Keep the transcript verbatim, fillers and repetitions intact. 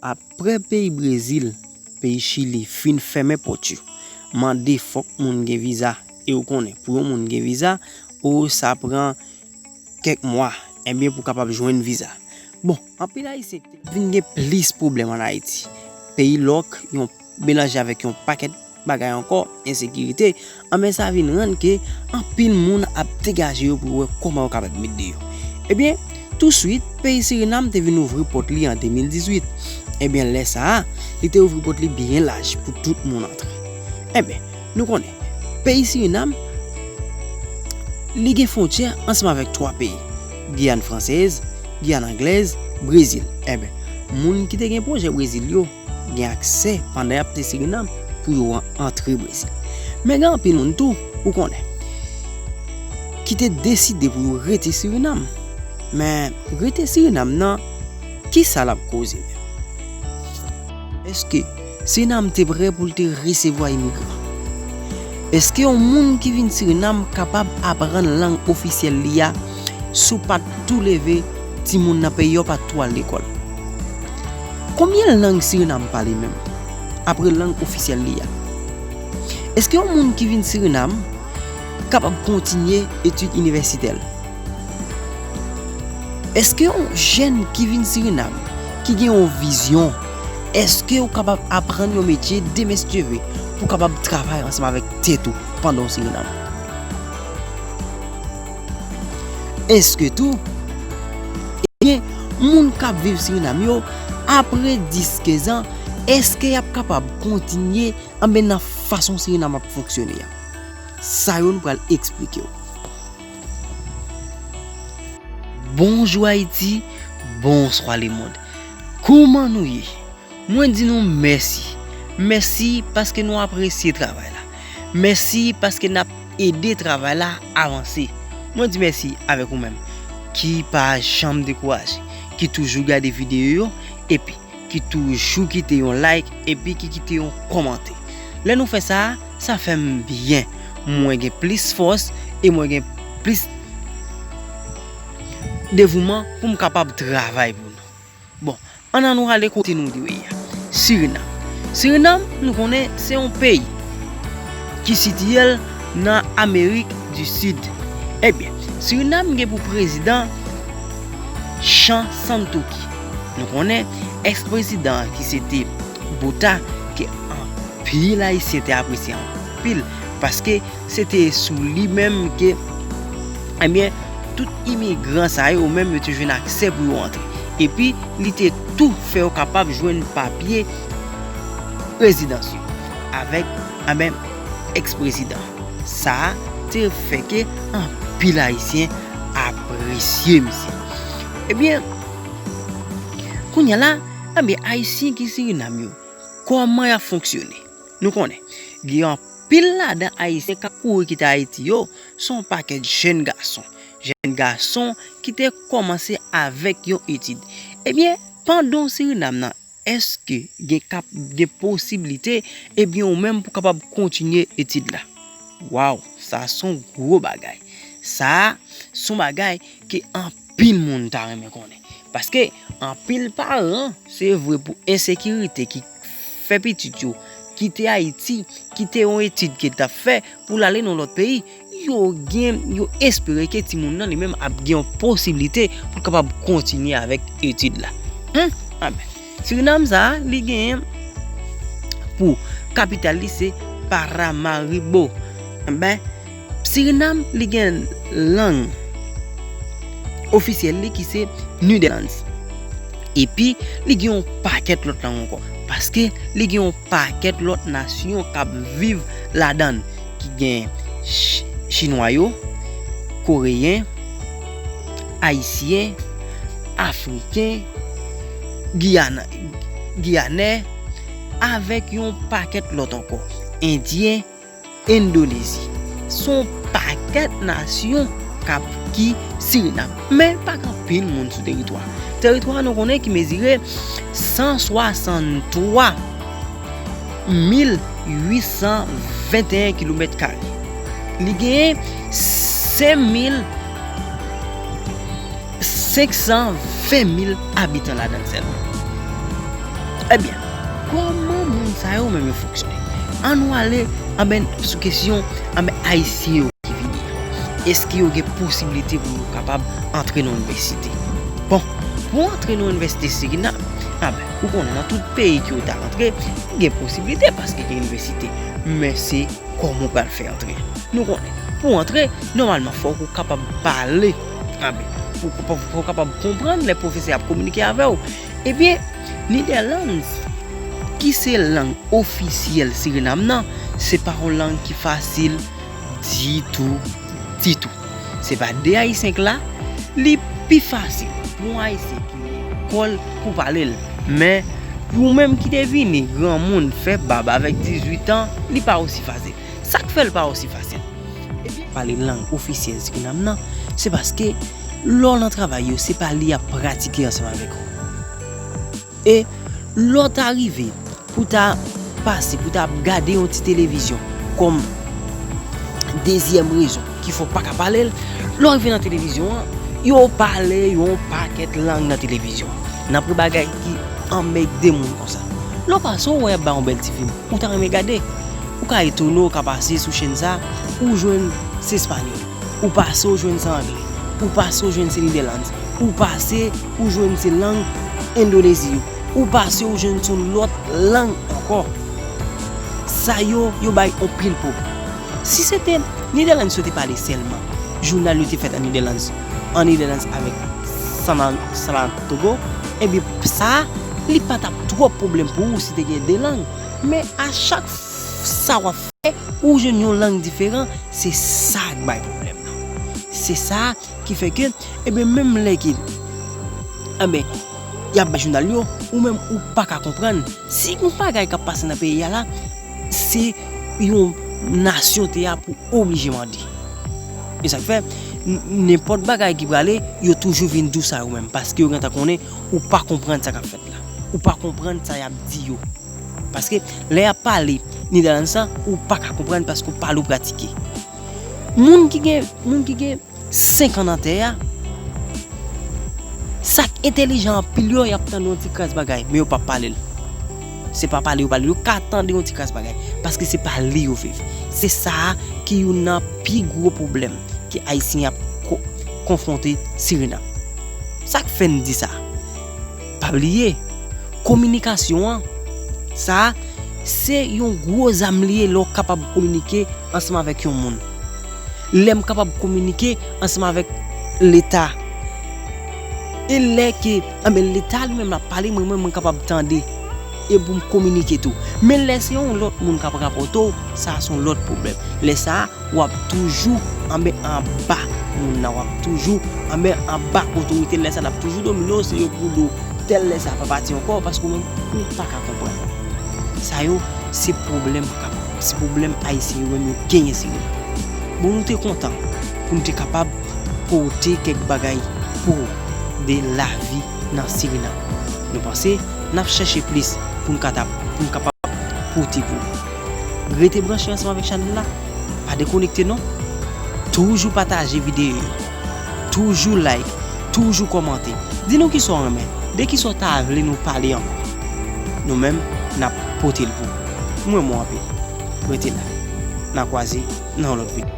Apre peyi Brezil, peyi Chili fin fèmen pòt yo, mande fòk moun gen viza, e ou konnen, pou yon moun gen viza, o, sa pran kèk mwa, ebyen, pou kapab jwenn viza. Bon, anpil Ayisyen vin gen plis pwoblèm ann Ayiti. Peyi lòk, yon melanje avèk yon pakèt bagay ankò, ensekirite, anben sa vin rann ke anpil moun ap degaje yo pou yo wè kòman yo kapab met deyò. Ebyen, touswit, peyi Sirinam te vin ouvri pòt li an de mil dizuit. Ebyen, lè sa a, li te ouvri pòt li byen laj pou tout moun antre. Enben, nou konnen, peyi Sirinam, li gen fwontyè ansanm avèk twa peyi, Giyàn Fransèz, Giyàn Anglèz, Brezil. Enben, moun ki te gen pwojè Brezil yo, gen aksè pandan y ap te Sirinam pou yo an- antre Brezil. Men gen anpil moun tou, ou konnen, ki te deside pou yo rete Sirinam. Men rete Sirinam nan, ki sa l ap koze menm? Èske Sirinam te prè pou l te resevwa imigran? Èske yon moun ki vin Sirinam kapab aprann lang ofisyèl li a si w pa t tou leve timoun nan peyi a, w pa t tou al lekòl? Konbyen lang Sirinam pale menm, apre lang ofisyèl li a? Èske yon moun ki vin Sirinam kapab kontinye etid inivèsitè l? Èske yon jèn ki vin Sirinam, ki gen yon vizyon, èske ou kapab aprann yon metye demen si Dye vle pou w kapab travay ansanm avèk tèt ou pandan w Sirinam? Èske tou, ebyen, moun k ap viv Sirinam yo, apre dis, kenz an, èske y ap kapab kontinye, anben, nan fason Sirinam ap fonksyone a? Sa yo nou pral eksplike w. Bonjou Ayiti, bonswa lemonn. Kouman nou ye? Mwen di nou mèsi. Mèsi paske nou apresye travay la. Mèsi paske n ap ede travay la avanse. Mwen di mèsi avèk ou menm ki pa janm dekouraje, ki toujou gade videyo yo, epi ki toujou kite yon like, epi ki kite yon kòmantè. Lè nou fè sa, sa fè m byen. Mwen gen plis fòs e mwen gen plis devouman pou m kapab travay pou nou. Bon, ann ann nou ale kote nou dwe ye a. Sirinam. Sirinam, nou konnen se yon peyi ki sitiye l nan Amerik di Sid. Ebyen, Sirinam gen pou prezidan Chan Santoki. Nou konnen èks-prezidan an ki se te Botha, ke anpil Ayisyen te apresye anpil, paske se te sou li menm ke, ebyen, tout imigran sa yo menm yo te jwenn aksè pou yo antre. Epi, li te tou fè yo kapab jwenn papye rezidans yo avèk, ebyen, èks-prezidan. Sa a te fè ke anpil Ayisyen apresye misye. Ebyen, kounye a la, ebyen, Ayisyen ki Sirinam yo, kòman y ap fonksyone? Nou konnen, gen anpil ladan Ayisyen k ap kouri kite Ayiti yo, se yon pakèt jèn gason. Jèn gason ki te kòmanse avèk yon etid. Ebyen, pandan w Sirinam nan, èske gen kap-, gen posiblite, ebyen, ou menm pou kapab kontinye etid la? Waw, sa se yon gwo bagay. Sa se yon bagay ke anpil moun ta renmen konnen. Paske anpil paran, se vre, pou ensekirite ki fè pitit yo kite Ayiti, kite yon etid ke l t ap fè pou l ale nan lòt peyi, yo gen, yo espere ke timoun nan li menm ap gen yon posiblite pou l kapab kontinye avèk etid la. Hum, anben, Sirinam sa a, li genyen pou kapital li se Paramaribo. Anben, Sirinam, li gen lang ofisyèl li ki se Netherlands. Epi, li gen yon pakèt lòt lang ankò. Paske li gen yon pakèt lòt nasyon k ap viv ladan l, ki gen Ch-, Chinwa yo, Koreyen, Ayisyen, Afriken, Giyana-, Giyanè, avèk yon pakèt lòt ankò. Endyen, Endonezi. Se yon pakèt nasyon k ap ki Sirinam. Men pa gen anpil moun sou teritwa. Teritwa a nou konnen ki mezire san swasanntwa mil uit san venteyen kilomèt kare. Li genyen senk mil senk san ven mil abitan ladan l sèlman. Ebyen, kòman moun sa yo menm yo fonksyone? Ann nou ale anben sou kesyon anben Ayisyen yo ki vini an. Èske yo gen posiblite pou yo kapab antre nan inivèsite? Bon, pou antre nan inivèsite Sirinam, anben, ou konnen nan tout peyi ke w ta antre, gen posiblite paske gen inivèsite. Men se kòman w pral fè antre. Nou konnen, pou antre, nòmalman, fòk ou kapab pale. Anben, pou, pou, pou w kapab konprann lè pwofesè ap kominike avè w. Ebyen, Netherlands, ki se lang ofisyèl Sirinam nan, se pa yon lang ki fasil ditou, ditou. Se pa de Ayisyen k la, li pi fasil pou yon Ayisyen ki lekòl pou pale l. Men, pou ou menm ki te vini granmoun, fè bab avèk dizuit an, li pa osi fasil. Sa k fè l pa osi fasil? Ebyen, pale lang ofisyèl Sirinam nan, se paske lè w nan travay yo, se pa li y ap pratike ansanm avèk ou. E lè w ta rive pou ta pase, pou ta ap gade yon ti televizyon kòm dezyèm rezon ki fè w pa ka pale l, lè w rive nan televizyon an, yo pale yon pakèt lang nan televizyon. Nan pre bagay ki anmède moun konsa. Lè w pase, w wè y ap bay yon bèl ti fim, ou ta renmen gade. Ou ka etone w ka pase sou chèn sa, ou jwenn se espanyòl. Ou pase, ou jwenn se anglè. Ou pase, ou jwenn se Netherlands. Ou pase, ou jwenn se lang Endonezi yo. Ou pase, ou jwenn se yon lòt lang ankò. Sa yo, yo bay anpil pwoblèm. Si se te Netherlands yo te pale sèlman, jounal yo te fèt an Netherlands, an Netherlands avèk Sanan-, Sanatogo, ebyen, sa, li pa t ap twòp pwoblèm pou ou si te gen de lang. Men a chak f-, sa w ap fè, ou jwenn yon lang diferan, se sa k bay pwoblèm nan. Se sa ki fè ke, ebyen, menm lè ke, enben, y ap bay jounal yo, ou menm ou pa ka konprann. Si yon bagay k ap pase nan peyi a la, se yon nasyon te a pou oblije mande. E sa k fè, n-, nenpòt bagay ki prale, yo toujou vin di w sa yo menm, paske yo gentan konnen ou pa konprann sa k ap fèt la. Ou pa konprann sa y ap di yo. Paske lè y ap pale Netherlands sa, ou pa ka konprann paske w pale, w pratike. Moun ki gen, moun ki gen senk an nan tè a, sa k entèlijan anpil yo, y ap tande yon ti kras bagay, men yo p ap pale l. Se pa pale yo pale, yo ka tande yon ti kras bagay, paske se pa li yo viv. Se sa a ki youn nan pi gwo pwoblèm ke Ayisyen ap ko-, konfwonte Sirinam. Sa k fè n di sa? Pa bliye, kominikasyon an, sa, se yon gwo zam li ye lè w kapab kominike ansanm avèk yon moun. Lè m kapab kominike ansanm avèk Leta. E lè ke, enben, Leta li menm l ap pale, mwen menm, mwen kapab tande. E pou m kominike tou. Men lè se yon lòt moun k ap rapòte w, sa se yon lòt pwoblèm. Lè sa a, w ap toujou anben anba moun nan, w ap toujou anben anba otorite l. Lè sa a, l ap toujou domine w, se yo pou di w tèl, lè sa a pa pati ankò, paske w menm, ou pa ka konprann. Sa yo, se pwoblèm k ap, se pwoblèm Ayisyen yo menm yo genyen Sirinam. Bon, nou te kontan pou nou te kapab pote kèk bagay pou de lavi nan Sirinam. Nou panse n ap chèche plis pou n kata-, pou n kapab pote pou ou. Rete branche ansanm avèk chanèl la. Pa dekonekte non. Toujou pataje videyo yo. Toujou like. Toujou kòmante. Di nou kisa w renmen. De kisa w ta vle nou pale ankò. Nou menm, n ap pote l pou ou. M renmen w anpil. Rete la. N a kwaze nan yon lòt videyo.